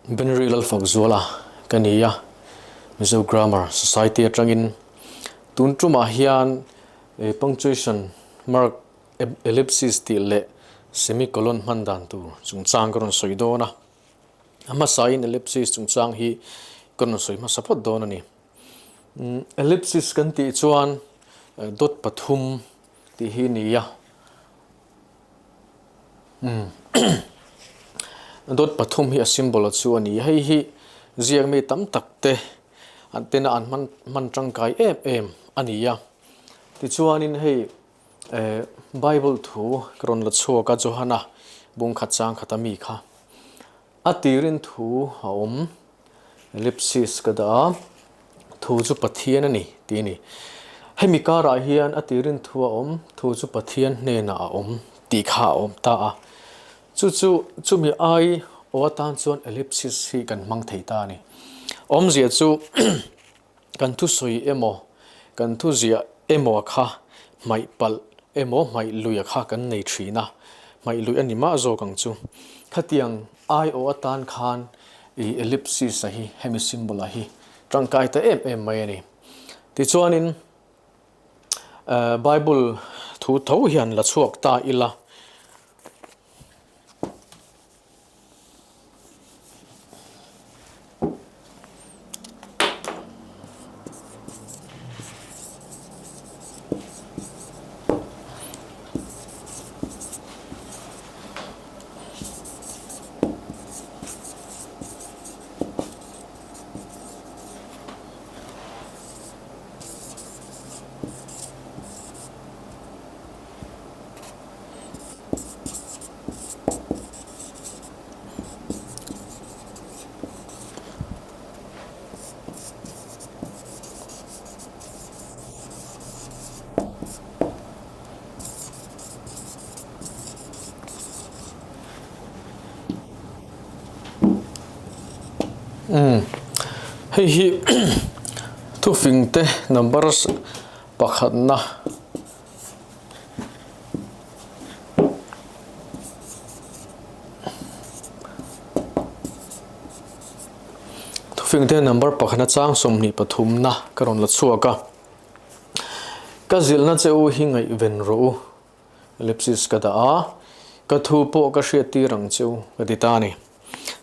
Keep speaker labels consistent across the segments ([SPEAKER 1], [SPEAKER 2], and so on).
[SPEAKER 1] Benry Lalfakzuala ka ni a, Mizo Grammar Society atangin tun tumah hian punctuation mark ellipsis tih leh semicolon hman dan tur chungchang ka rawn sawi dawn a. A hmasain ellipsis chungchang hi ka rawn sawi hmasa phawt dawn a ni. Ellipsis kan tih chuan dot pathum tih hi a ni a. Dawt pathum hi a symbol a chu a ni. Hei hi ziak mi tam tak te an tena an hman hman tangkai em em a ni a. Tichuanin hei eh Bible thu ka rawn la chhuak a Johana bung khat chang khat a mi kha. A tirin thu a awm Ellipsis ka dah a, thu chu Pathian a ni tih a ni. Hemi karah hian a tirin thu a awm, thu chu Pathian hnenah a awm tih kha a awm ta a. Chu chu chumi ai aw atan chuan ellipsis hi kan hmang thei ta a ni. Awmzia chu kan thusawi emaw, kan thuziah emaw kha hmaih palh emaw hmaih luia kha kan nei thin a, hmaih lui a ni mah zawk ang chu. Khatiang ai aw atan khan I ellipsis a hi hemi symbol a hi tangkai ta em em mai a ni. Tichuanin Bible thu tho hian la chhuak ta ila. Umm hei hi thufing te number pakhatna thufing te number pakhatna chang 23 na ka rawn la chhuak a. Ka zilhna che u hi ngaihven rawh u, ellipsis ka dah a, ka thu pawh ka hriat tir ang che u ka ti ta a ni.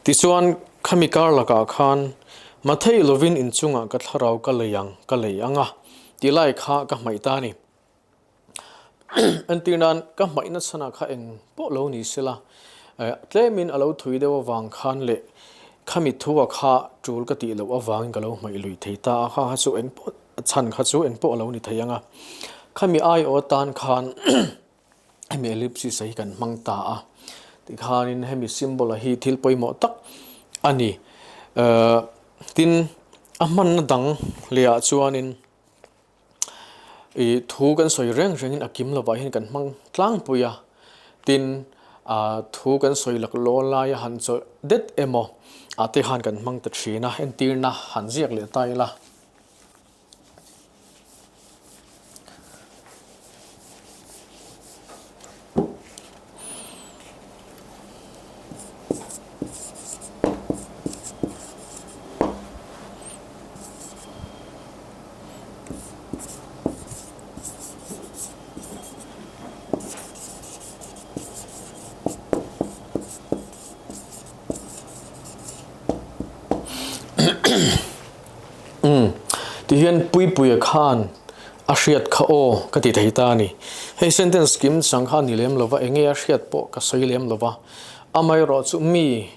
[SPEAKER 1] Tichuan, khami kar lakah khan Mathei lovin inchungah ka thlarau ka lei ang, ka lei ang a, ti lai kha ka hmaih ta a ni. Entir nan, ka hmaihna chhanah kha eng pawh lo ni sela, tlemin a lo thui deuh avang khan leh khami thua kha tul ka tih loh avangin ka lo hmaih lui thei ta a, kha kha chu eng pawh chhan kha chu eng pawh a lo ni thei ang a. Khami aiawh atan khan hemi ellipsis-a hi kan hmang ta a, tikhanin hemi symbol-a hi thil pawimawh tak a ni. Tin, a hmanna dang lehah chuanin. Ih thu kan sawi reng rengin a kim lovah hian kan hmang tlangpui a, tin ah thu kan sawi lak law laia han chawlh det emaw ah te khan kan hmang ta thin a, entirna han ziak leh ta ila. Umm tihian Puipuia khan a hriat kha aw ka ti thei ta a ni. Hei sentence kim chang kha a ni lem lova enge a hriat pawh ka sawi lem lova amaherawh chu mi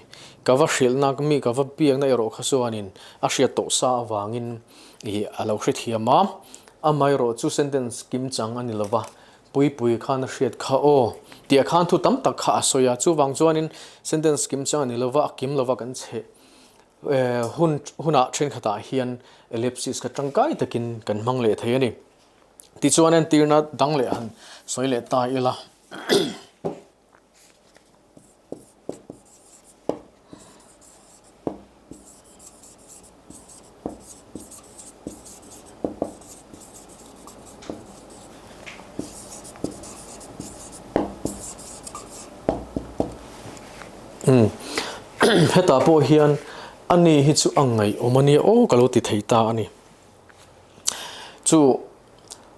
[SPEAKER 1] ka va hrilhna mi ka va biakna erawh kha chuanin a hriat tawh sa avangin ih a lo hrethiam a, amaherawh chu sentence kim chang a ni lova, Puipui khan a hriat kha aw tih khan thu tam tak kha a sawi a, chuvang chuanin sentence kim chang a ni lova, a kim lova kan chhe hun hunah thenkhatah hian ellipsis kha tangkai takin kan hmang leh thei a ni. Tichuan entirna dang leh han sawi leh ta ila. Hetah pawh hian. Ani hi chu a ngaihawm a nia aw ka lo ti thei ta a ni. Chu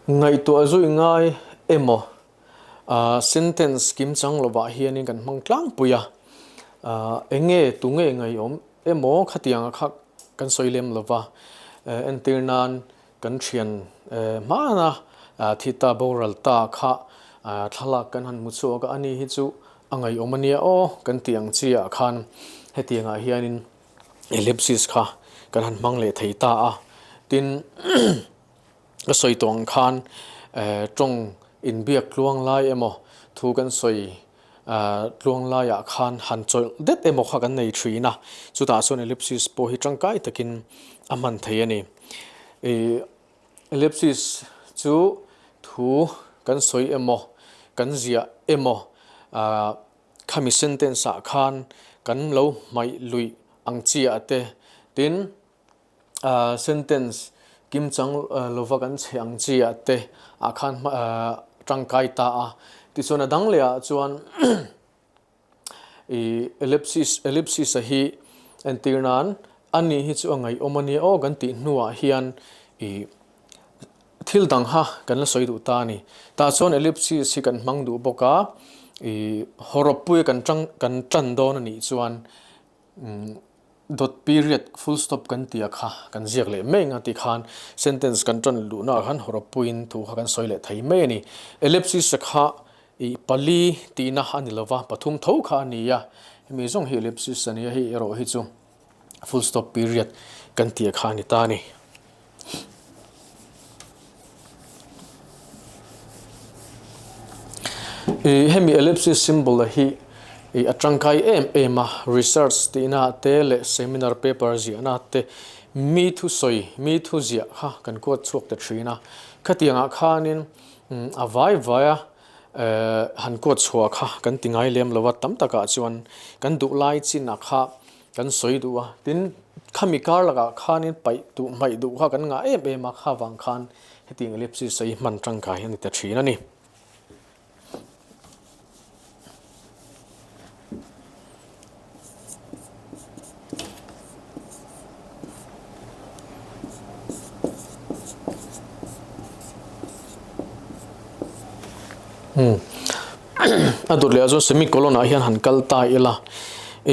[SPEAKER 1] ngaihtuah zui ngai emaw sentence kimchang lovah hianin kan hmang tlangpui a, eng nge tu nge ngaihawm emaw khatianga kha kan sawi lem lova, entir nan Kan thian hmana thi ta boral ta kha thlalak kan han hmu chhuak a, ani hi chu a ngaihawm a nia aw kan tih ang chi ah khan hetiang ah hianin ellipsis kha kan han hmang leh thei ta a. Tin, ka sawi tawh ang khan tawng inbiak tluang lai emaw thu kan sawi tluang laiah khan han chawlh det emaw kha kan nei thin a, chutah chuan ellipsis pawh hi tangkai takin a hman thei a ni. Ih ellipsis chu thu kan sawi emaw kan ziah emaw ah khami sentence ah khan kan lo hmaih luih ang chi ah te tin Sentence kimchang lova kan chhe ang chi ah te ah khan tangkai ta a. Tichuan a dang leh ah chuan i ellipsis ellipsis a hi entir nan a ni hi chu a ngaihawm a nia aw kan tih hnuah hian i thil dang kha kan la sawi duh ta a ni. Tah chuan ellipsis hi kan hmang duh bawk a, i hawrawppuia kan tang kan tan dawn a nih chuan Dot period full stop kan tih a kha kan ziak leh mai ang a tih khan sentence kan tan luhna ah khan hawrawppuiin thu kha kan sawi leh thei mai a ni. Ellipsis a kha ih pali tihna a ni lova pathum tho kha a ni a, hemi zawng hi ellipsis a ni a, hei erawh hi chu full stop period kan tih a kha a ni ta a ni. Ih hemi ellipsis symbol a hi ih a tangkai em em a, research tihna ah te leh seminar paper ziahna ah te mi thu sawi mi thu ziah kha kan kuat chhuak ta thin a, khatiang ah khanin a vai vai a eh han kuat chhuah kha kan ti ngai lem lo a, tam takah chuan kan duh lai chin ah kha Kan sawi duh a, tin khami kar lakah khanin paih duh hmaih duh kha kan ngah em em a, kha vang khan hetiang ellipsis a hi hman tangkai a ni ta thin a ni. A dawt leh ah chuan semicolon ah hian han kal ta ila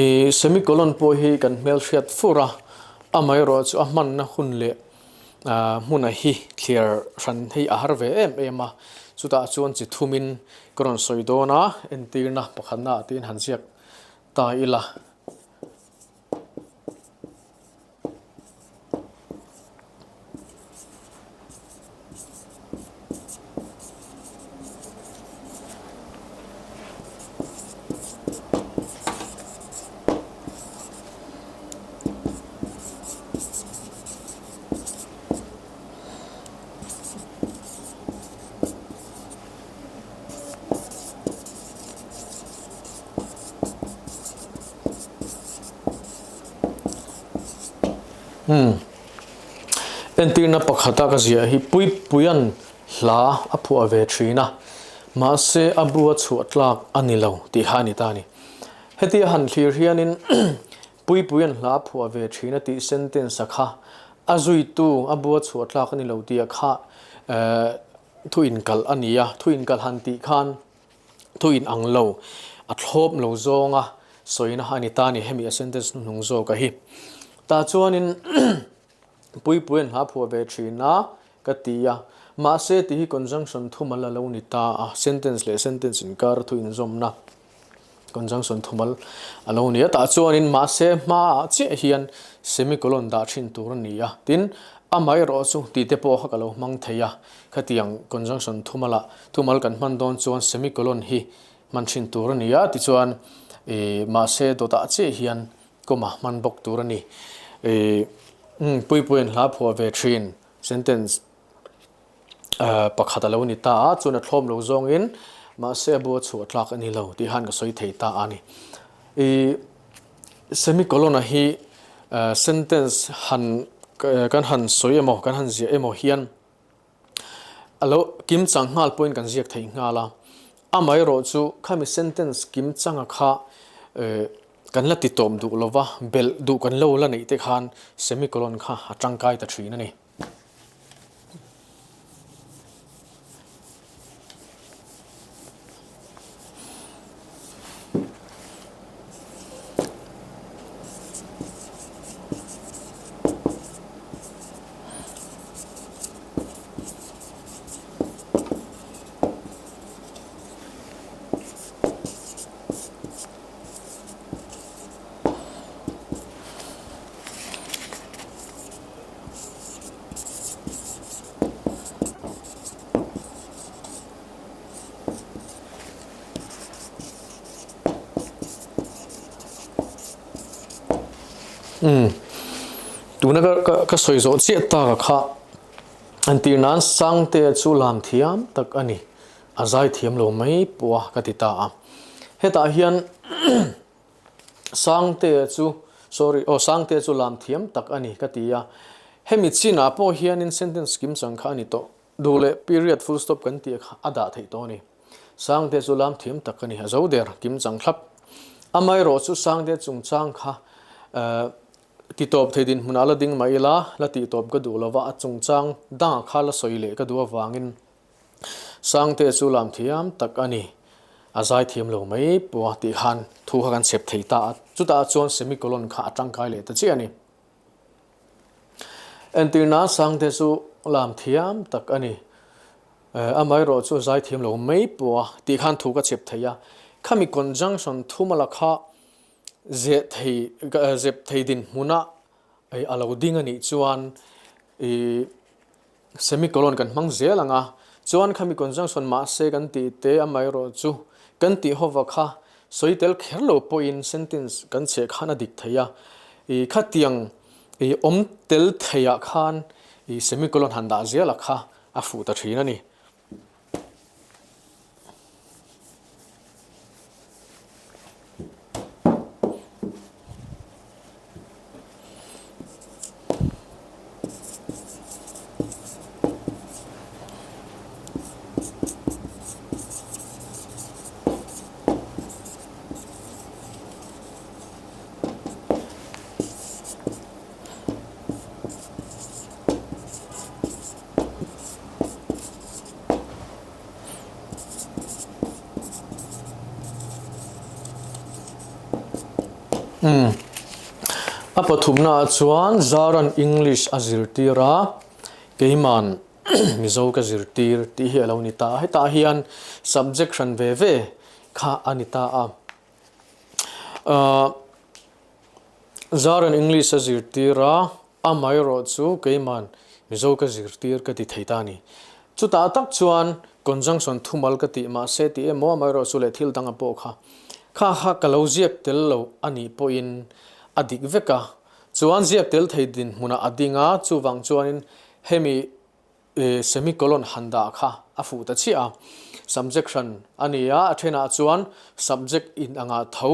[SPEAKER 1] ih semicolon pawh hi kan hmelhriat fur a amaherawh chu a hmanna hun leh ah hmuna hi thliar hran hi a har ve em em a chutah chuan chi thumin ka rawn sawi dawn a entirna pakhatna ah te hian han ziak ta ila. Umm. Entirna pakhata ka ziah hi Puipuia'n hla a phuah ve thin a, mahse a bu a chhuah tlak a ni lo tih kha a ni ta a ni. Hetia han thlir hianin Puipuia'n hla a phuah ve thin a tih sentence a kha a zuitu a bu a chhuah tlak a ni lo tih a kha thu inkalh a ni a, thu inkalh han tih khan Thu in ang lo, a thlawp lo zawnga sawina a ni ta a ni, hemi a sentence hnuhnung zawk a hi. Tah chuanin Puipui an hla phuah ve thin a ka ti a, mahse tih hi conjunction thumal a lo ni ta a, sentence leh sentence inkar thu inzawmna conjunction thumal a lo ni a, tah chuanin mahse hmaah chiah hian semicolon dah thin tur a ni a, tin amaherawh chu tih te pawh kha ka lo hmang thei a, khatiang conjunction thumalah Thumal kan hman dawn chuan semicolon hi hman thin tur a ni a, tichuan ih mahse dawtah chiah hian comma hman bawk tur a ni. Ih Puipuiin hla phuah ve thin sentence pakhat a lo ni ta a, chuan a thlawm lo zawngin mahse a bu a chhuah tlak a ni lo tih han ka sawi thei ta a ni. Ih semicolon a hi sentence han kan han sawi emaw kan han ziah emaw hian A lo kim chang nghal pawhin kan ziak thei nghal a, amaherawh chu khami sentence kim changa kha eh kan la ti tawp duh lova, belh duh kan lo la neih te khan semicolon kha a tangkai ta thin a ni. Umm tuna ka ka ka sawi zawh chiah tak a kha an tir nan Sangtea chu lam thiam tak a ni a zai thiam lo mai pawh a ka ti ta a hetah hian Sangtea chu, sorry, aw Sangtea chu lam thiam tak a ni ka ti a. Hemi chinah pawh hianin sentence kim chang kha a ni tawh. Duh leh period full stop kan tih kha a dah theih tawh a ni. Sangtea chu lam thiam tak a ni, a zo der kim chang thlap. Amaherawh chu Sangtea chungchang kha ti tawp thei dinhmunah la ding mah ila, la tih tawp ka duh lova, a chungchang dangah kha la sawi leh ka duh avangin Sangte chu lam thiam tak a ni. A zai thiam lo mai pawh a tih khan thu kha kan chep thei ta a, chutah chuan semicolon kha a tangkai leh ta chiah a ni. Entirna Sangte chu lam thiam tak a ni. Amaherawh chu a zai thiam lo mai pawh a tih khan thu ka chep thei a. Khami conjunction thumala kha zeh thei zep thei dinhmuna a lo ding a nih chuan ih Semicolon kan hmang zel ang a, chuan khami conjunction mahse kan tih te amaherawh chu kan tih hova kha sawi tel kher lo pawhin sentence kan chheh khan a dik thei a, ih khatiang ih awm tel theiah khan ih semicolon han dah zel a kha a fuh ta thin a ni. Umm. A pathumnaah chuan Zaran English a zirtir a, keiman Mizo ka zirtir tih hi a lo ni ta a. Hetah hian subject hran ve ve kha a ni ta a. Ahh Zaran English a zirtir a, Amaherawh chu keiman Mizo ka zirtir ka ti thei ta a ni. Chutah tak chuan conjunction thumal ka tih mahse tih emaw amaherawh chu leh thil danga pawh kha kha kha ka lo ziak tel lo a nih pawhin a dik vek a. Chuan ziak tel thei dinhmunah a ding a, chuvang chuanin hemi Semicolon han dah kha a fuh ta chiah a, subject hran a ni a, a thenah chuan subject in anga tho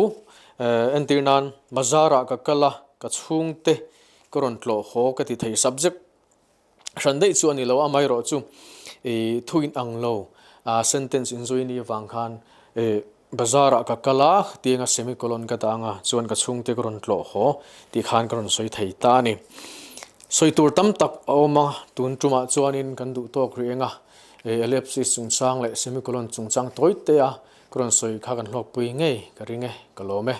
[SPEAKER 1] entir nan bazar-ah ka kal a, ka chhungte ka rawn tlawh haw ka ti thei, subject hran daih chu a ni lo, amaherawh chu thu in ang lo sentence inzui ni avang khan Bazar ah ka kal a, tianga semicolon ka dah anga chuan ka chhungte ka rawn tlawh haw tih khan ka rawn sawi thei ta a ni. Sawi tur tam tak a awm a, tun tumah chuanin kan duh tawk rih eng a, ellipsis chungchang leh semicolon chungchang tawi te a ka rawn sawi kha kan hlawkpui ngei ka ring e, ka lawm e.